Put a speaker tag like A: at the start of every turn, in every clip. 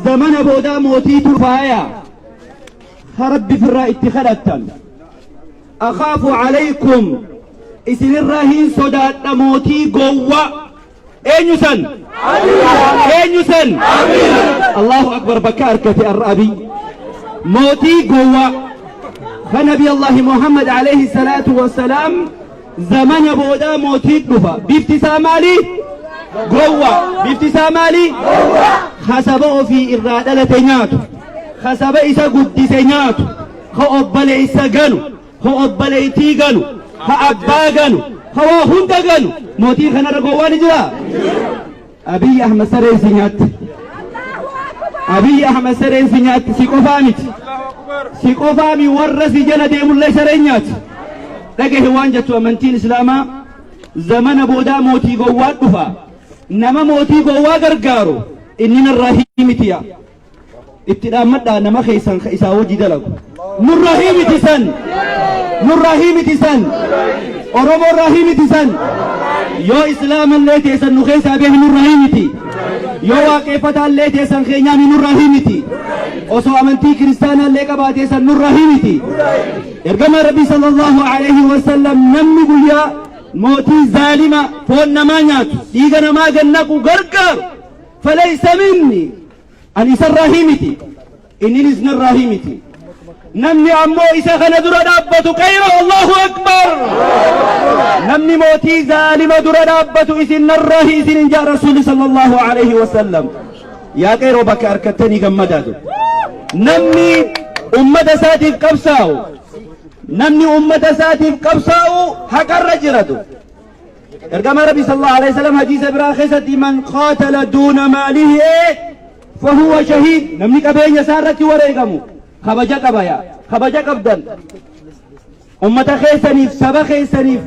A: Zamana boodaa mootiitu faaya ka Rabbi firraa itti kadhattan. Akhaafu alaykum, isinirraa hin sodaadha mootii gowwaa. Eenyu san? Eenyu san? Allahu akbar, bakka arkate arra Abiy. Mootii gowwaa ka Nabi Allahi Muhammad alayhi salaatu wassalaam, zamana boodaa mootii dhufa. Bifti isaa maali? Gowwaa. Bifti isaa maali? Kasaba ofii irraa dhalate nyaatu. Kasaba isa guddise nyaatu. Ka obboleessa ganu. Ka obboleettii ganu. Ka abbaa ganu. Ka waa hunda ganu. Mootii kanarra gowwaa ni jira? Abiy Ahmad, sareen si nyaatti. Abiy Ahmad, sareen si nyaatti. Si qofaa miti. Si qofaa mi, warra si jala deemullee sareen nyaati. Dhagahe waan jettu amantiin Islaamaa. Zamana boodaa mootii gowwaa dhufa. Nama mootii gowwaa gargaaru inni narraa himitiya. Itti dhaammadhaa nama keessan ka isaa wajji dalagu. Nurraa himiti san. Nurraa himiti san. Oromoorraa himiti san. Yoo Islaamallee teessan nu keessaa beeki, nurraa himiti. Yoo waaqeffataallee teessan keenyaami, nurraa himiti. Osoo amantii kiristaanaallee qabaatee san, nurraa himiti. Ergamaa Rabbii sallallahu alaihi wasallam, namni guyyaa mootii zaalima foon namaa nyaatu, dhiiga namaa gannaqu gargaaru, falaysa minni, ani isarraa himiti, inninis narraa himiti. Namni ammoo isa kana dura dhaabbatu, qeyroo, Allahu akbar, namni mootii zaalima dura dhaabbatu isin narraa isin hin jaa Rasuuli sallallahu alaihi wasallam. Yaa qeyroo, bakka harkattanii gammadaa jiru. Namni ummata isaatiif qabsaa'u, namni ummata isaatiif qabsaa'u haqarra jiratu. Ergamaa Rabbi sallallahu alaihi wasallam hadiisa biraa keessatti, man qaatala duuna maalihi fahuwa shahiid. Namni qabeenya isaa irratti wareegamu kabaja qaba. Yaa kabaja qabdan, ummata keessaniif, saba keessaniif,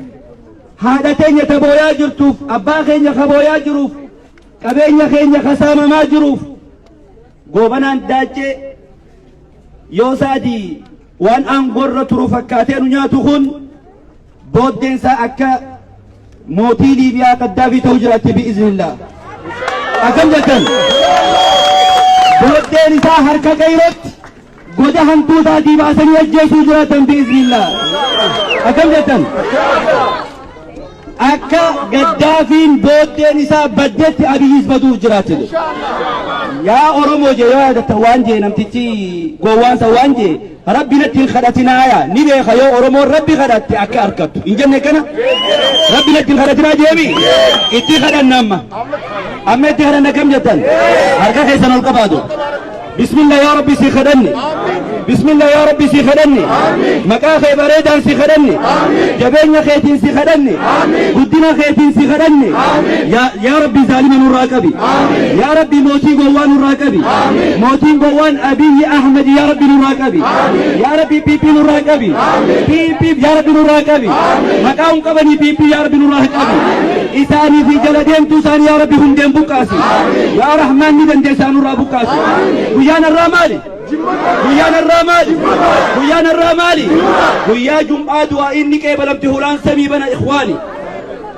A: haadha teenya tabooyaa jirtuuf, abbaa keenya kabooyaa jiruuf, qabeenya keenya kasaamamaa jiruuf. Goobanaan Daaccee yoo saadi waan aangoorra turu fakkaatee nu nyaatu kun booddeen isaa akka mootii Liibiyaa Qaddaafii ta'uu jiraatti bi'iznillah. Akkam jettan? Booddeen isaa harka qeyrootti goda hantuutaatii baasanii ajjeesuu jiraatan bi'iznillah. Akkam jettan? Akka Gaddaafiin booddeen isaa baddetti Abiyyis baduuf jiraatti. Yaa Oromoo jee, yoo yaadattan waan jee namtichi gowwaansa, waan jee, Rabbi natti hin kadhatinaaya. Ni beeka yoo Oromoon Rabbi kadhatte akka argattu. Hin jenne kana? Rabbi natti hin kadhatinaa jeemi? Itti kadhanna amma. Amma itti kadhanna. Kam jettan? Harka keessan ol qabaatu. Bismillah, yaa Rabbi si kadhanne. Bismillah, yaa Rabbi si kadhanne. Maqaa kee bareedaan si kadhanne. Jabeenya keetiin si kadhanne. Guddina keetiin si kadhanne. Yaa Rabbi, zaalima nurraa qabi. Yaa Rabbi, mootii gowwaa nurraa qabi. Mootiin gowwaan Abiyyi Ahmed, yaa Rabbi, nurraa qabi. Yaa Rabbi, PP nurraa qabi. PP, yaa Rabbi, nurraa qabi. Maqaa hin qabanii PP, yaa Rabbi, nurraa qabi. Isaanii fi jala deemtuu isaanii, yaa Rabbi, hundeen buqqaasi. Yaa Rahmaan, ni dandeessaa, nurraa buqqaasi. Guyyaan har'aa maali? Guyyaan har'aa maali? Guyyaan har'aa maali? Guyyaa Jum'aa, du'aa inni qeebalamti, hulaan samii bana, ikhwaani.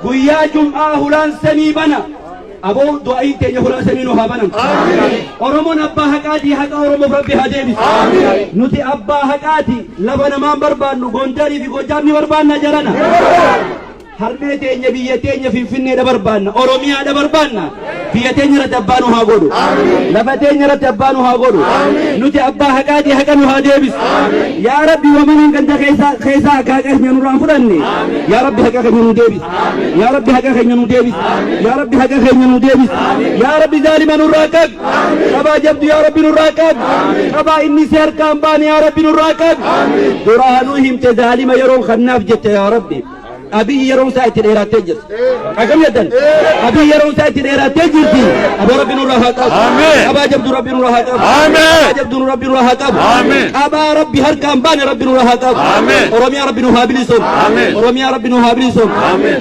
A: Guyyaa Jum'aa hulaan samii bana. Aboo, du'aa'iin teenya hulaa samii nu haa banamtu. Oromoon abbaa haqaatii, haqa Oromoof Rabbi haa deebisu. Nuti abbaa haqaati, lafa namaan barbaannu, Gondarii fi Gojaam ni barbaanna jarana. Harmee teenya, biyya teenya Finfinneedha barbaanna, Oromiyaadha barbaanna. Biyya teenya irratti abbaa nu haa godhu. Lafa teenya irratti abbaa nu haa godhu. Nuti abbaa haqaatii, haqa nu haa deebisu. Yaa Rabbi, wamaniin ganda keessaa keessaa akka haqa keenya nurraan fudhanne. Yaa Rabbi, haqa keenya nu deebisi. Yaa Rabbi, haqa keenya nu deebisi. Yaa Rabbi, haqa keenya nu deebisi. Yaa Rabbi, zaalima nurraa qabi. Qabaa jabdu, yaa Rabbi, nurraa qabi. Qabaa inni si harkaan baane, yaa Rabbi, nurraa qabi. Duraanuu himte, zaalima yeroon kannaaf jette. Yaa Rabbi. Abiyyi yeroon isaa itti dheerattee jirti. Akkam jettan? Abiyyi yeroon isaa itti dheerattee jirti. Aboo, Rabbi nurraa haa qabu. Qabaa jabdu Rabbi nurraa haa qabu. Qabaa jabdu Rabbi nurraa haa qabu. Qabaa Rabbi harkaan baane Rabbi nurraa haa qabu. Oromiyaa Rabbi nu haa bilisoom. Oromiyaa Rabbi nu haa bilisoom.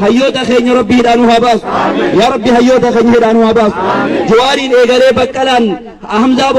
A: Hayyoota keenya Rabbi hidhaa nu haa baasu. Yaa Rabbi, hayyoota keenya hidhaa nu haa baasu. Jawaariin eegalee Baqqalaan Hamzaa.